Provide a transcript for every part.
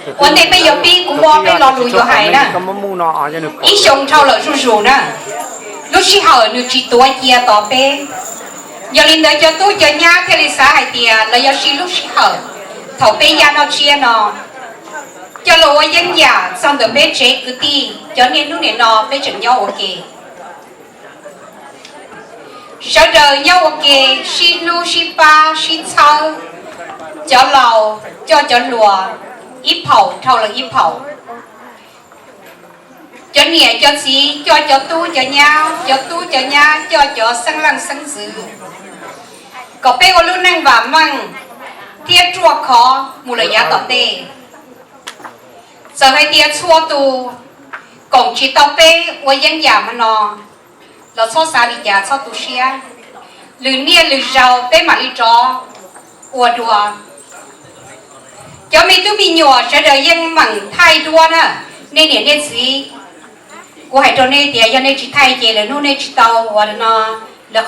Ua ntej peb yuav pib kuv muab peb lo lus yuav hais na. Ib xyoo dhau lawm zuj zus na, lub sij hawm nws tsis tuav cia tos peb. Yog li ntawd cov tub cov nyab thiaj li xav hais tias los yog siv lub sij hawm thaum peb yaj noj tsiab no coj los ua yeeb yam txog ntawm peb tsev kwv tij cov niaj hnub nim no peb tseem nyob ua ke. Sawv daws nyob ua ke, sib hlub sib pab sib txhawb, cov laus coj cov hluas ib phaum dhau lawm ib phaum. Cov niam cov txiv coj cov tub cov nyab, cov tub cov nyab coj cov xeeb leej xeeb ntxwv, kom peb ua lub neej vam meej thiab ruaj khov mus lawm yav tom ntej. Txawm hais tias txhua tus koom tsis tau peb ua yeeb yam hmo no los txhob xav li cas, txhob tu siab. Lwm niaj lwm zaus peb mam li rov ua dua. Cov me tub me nyuam sawv daws yeej meem thaij duab na, nej niam nej txiv. Kuv hais rau nej tias yog nej tsis thaij ces lwm hnub nej tsis tau ua no, lawv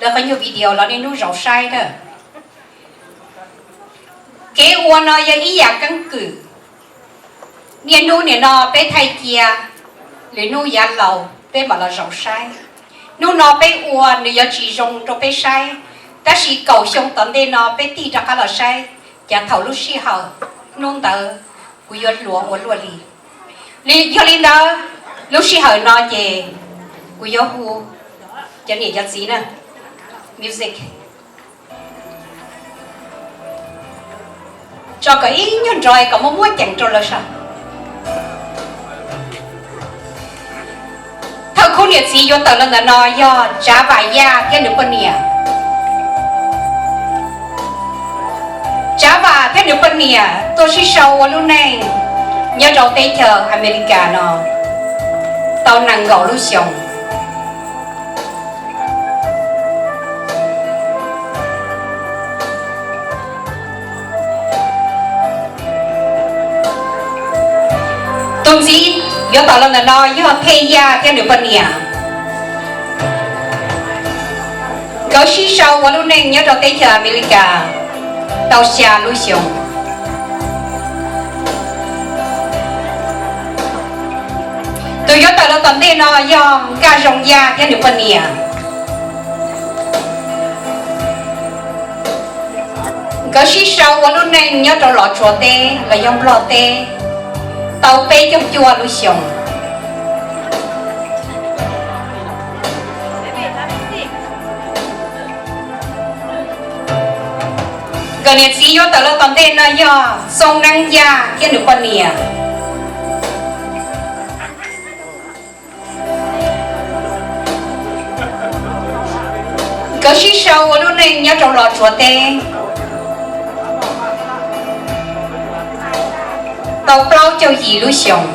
qhov nyuag video los nej hnub zaus saib na. Kev ua no yog ib yam keeb kwm. Niaj hnub nim no peb thaij cia, lwm hnub yav laus peb mam los zaum saib. Hnub no peb ua nws yuav tsis zoo rau peb saib, tab sis kaum xyoo tom ntej no peb tig rov qab los saib, cas thaum lub sij hawm hnub ntawd kuv yuav hluas ua luaj li. Yog li ntawd, lub sij hawm no ces kuv yuav hu cov niam cov txiv na, music. Tso kom ib nyuag nrov kom muab muab ceem rau lawv saib. Thawj khub niam txiv yuav tawm los ntawm no yog Tsav Vam Yaj thiab nws poj niam. Tsav Vam thiab nws poj niam tuaj sib sau ua lub neej nyob rau teb chaws Amelikas no tau nees nkaum lub xyoos. Tus ntxiv yuav tawm los ntawm no yog Thej Yaj thiab nws poj niam. Nkawd sib sau ua lub neej nyob rau teb chaws Amelikas tau xya lub xyoos. Tus yuav tawm los tom ntej no yog Nkaj Zoo Yaj thiab nws poj niam. Nkawd sib sau ua lub neej nyob rau Los Tsuas teb los yog Nplog teb tau peb caug cuaj lub xyoos. Nkawd niam txiv yuav tawm los tom ntej no yog Txooj Neeb Yaj thiab nws poj niam. Nkawd sib sau ua lub neej nyob rau Los Tsuas teb tau plaub caug yim lub xyoos.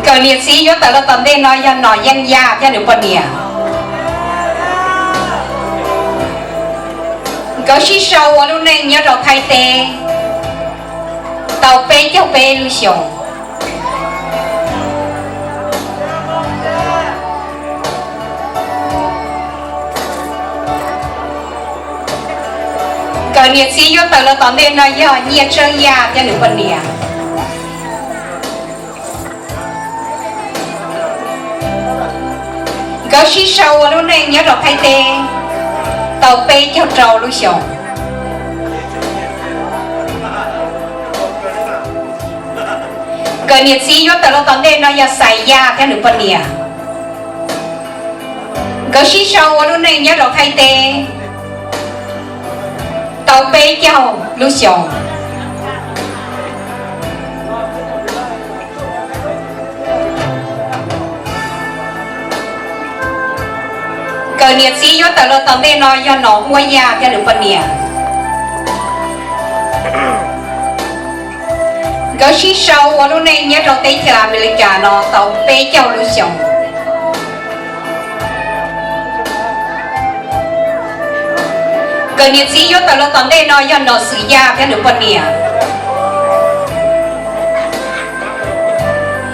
Nkawd niam txiv yuav tawm los tom ntej no yog Nom Yeej Yaj thiab nws poj niam. Nkawd sib sau ua lub neej nyob rau Thaib teb tau peb caug peb lub xyoos. Nkawd niam txiv yuav tawm los tom ntej no yog Nyiaj Tseeb Yaj thiab nws poj niam. Nkawd sib sau ua lub neej nyob rau Thaib teb tau peb caug rau lub xyoos. Nkawd niam txiv yuav tawm los tom ntej no yog Xais Yaj thiab nws poj niam. Nkawd sib sau ua lub neej nyob rau Thaib teb tau peb caug lub xyoos. Nkawd niam txiv yuav tawm los tom ntej no yog Nom Huab Yaj thiab nws poj niam. Nkawd sib sau ua lub neej nyob rau teb chaws Amelikas no tau peb caug lub xyoos. Nkawd niam txiv yuav tawm los tom ntej no yog Nom Xwm Yaj thiab nws poj niam.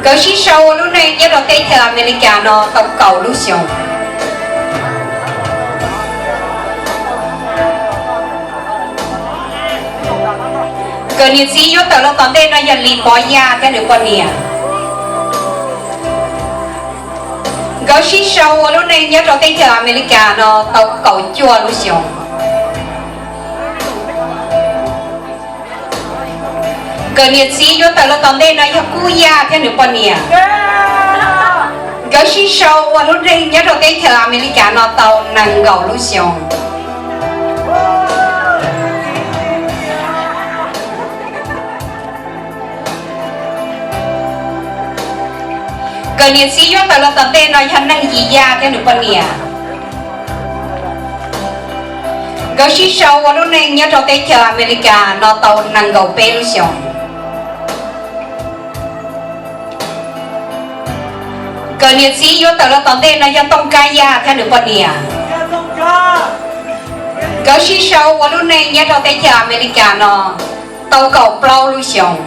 Nkawd sib sau ua lub neej nyob rau teb chaws Amelikas no tau kaum lub xyoos. Nkawd niam txiv yuav tawm los tom ntej no yog Lis Pov Yaj thiab nws poj niam. Nkawd sib sau ua lub neej nyob rau teb chaws Amelikas no tau kaum cuaj lub xyoos. Nkawd niam txiv yuav tawm los tom ntej no yog Kub Yaj thiab nws poj niam. Nkawd sib sau ua lub neej nyob rau teb chaws Amelikas no tau nees nkaum lub xyoos. Nkawd niam txiv yuav tawm los tom ntej no yog Neej Yim Yaj thiab nws poj niam. Nkawd sib sau ua lub neej nyob rau teb chaws Amelikas no tau nees nkaum peb lub xyoos. Nkawd niam txiv yuav tawm los tom ntej no yog Tooj Kab Yaj thiab nws poj niam. Nkawd sib sau ua lub neej nyob rau teb chaws Amelikas no tau kaum plaub lub xyoos.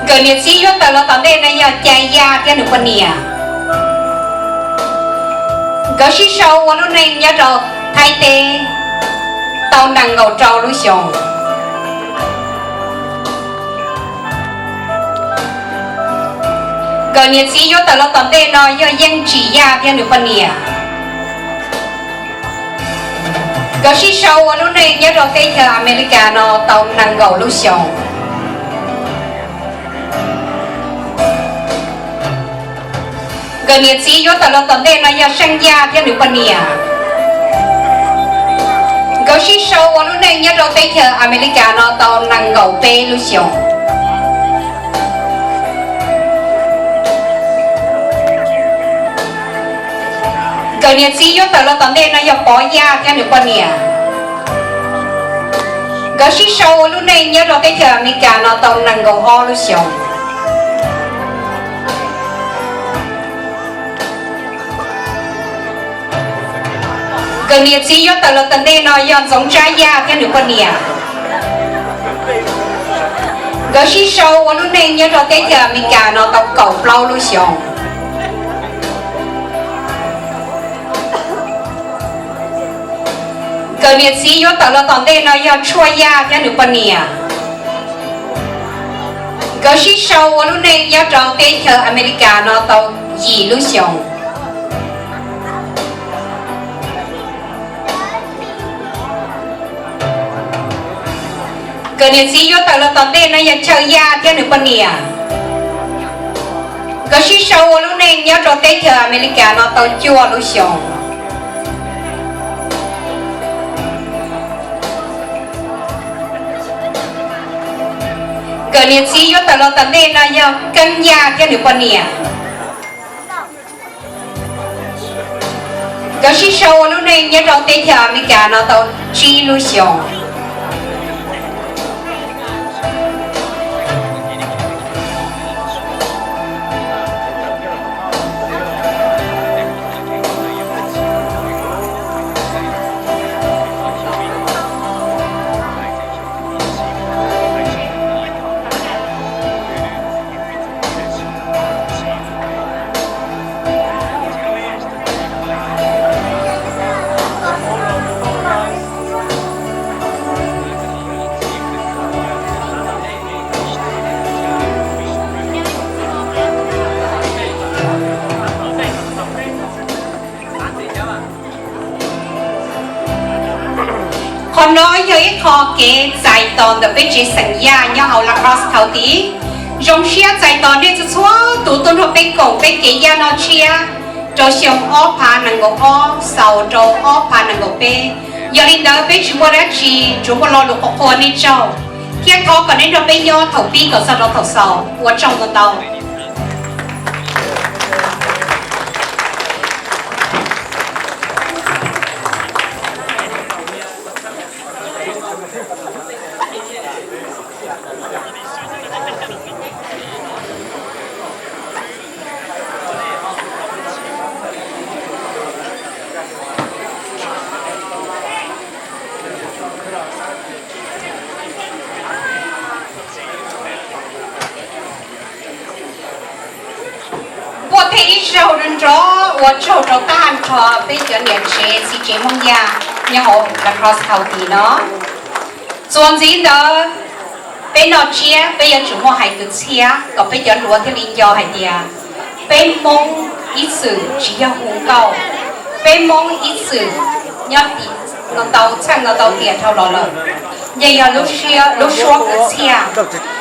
Nkawd niam txiv yuav tawm los tom ntej no yog Cai Yaj thiab nws poj niam. Nkawd sib sau ua lub neej nyob rau Thaib teb tau nees nkaum rau lub xyoos. Nkawd niam txiv yuav tawm los tom ntej no yog Yeej Tsim Yaj thiab nws poj niam. Nkawd sib sau ua lub neej nyob rau teb chaws Amelikas no tau nees nkaum lub xyoos. Nkawd niam txiv yuav tawm los tom ntej no yog Seej Yaj thiab nws poj niam. Nkawd sib sau ua lub neej nyob rau teb chaws Amelikas no tau nees nkaum peb lub xyoos. Nkawd niam txiv yuav tawm los tom ntej no yog Pov Yaj thiab nws poj niam. Nkawd sib sau ua lub neej nyob rau teb chaws Amelikas no tau nees nkaum ob lub xyoos. Nkawd niam txiv yuav tawm los tom ntej no yog Ntxoov Tsab Yaj thiab nws poj niam. Nkawd sib sau ua lub neej nyob rau teb chaws Amelikas no tau kaum plaub lub xyoos. Nkawd niam txiv yuav tawm los tom ntej no yog Tshuaj Yaj thiab nws poj niam. Nkawd sib sau ua lub neej nyob rau teb chaws Amelikas no tau yim lub xyoos. Nkawd niam txiv yuav tawm los tom ntej no yog Chaw Yaj thiab nws poj niam. Nkawd sib sau ua lub neej nyob rau teb chaws Amelikas no tau cuaj lub xyoos. Nkawd niam txiv yuav tawm los tom ntej no yog Keeb Yaj thiab nws poj niam. Nkawd sib sau ua lub neej nyob rau teb chaws Amelikas no tau tsib lub xyoos. Qhov no yog ib qho kev txais tos ntawm peb tsev xeem Yaj nyob hauv La Crosse County. Zoo siab txais tos nej txhua txhua tus tuaj nrog peb koom peb kev Yaj Noj Tshiab rau xyoo ob phav nees nkaum ob xaus rau ob phav nees nkaum peb. Yog li ntawd peb tsis muaj dab tsi, tsuas muaj lo lus qhuas qhuas nej tsaug, thiab thov kom nej nrog peb nyob thaum pib kom txog rau thaum xaus. Ua tsaug ntau ntau. Ib zaug nrov ua tsaug rau tag nrho peb cov niam tsev txiv tsev Hmoob Yaj nyob hauv La Crosse County no. Txuas ntxiv ntawd, peb noj tsiab peb yuav tsum muaj hais kwv txhiaj kom peb cov hluas thiaj li nco hais tias peb Hmoob ib txwm tsis yog hu nkauj, peb Hmoob ib txwm nyob tim no tau txheej no tau tiam dhau los lawm, yeej yog lub suab kwv txhiaj.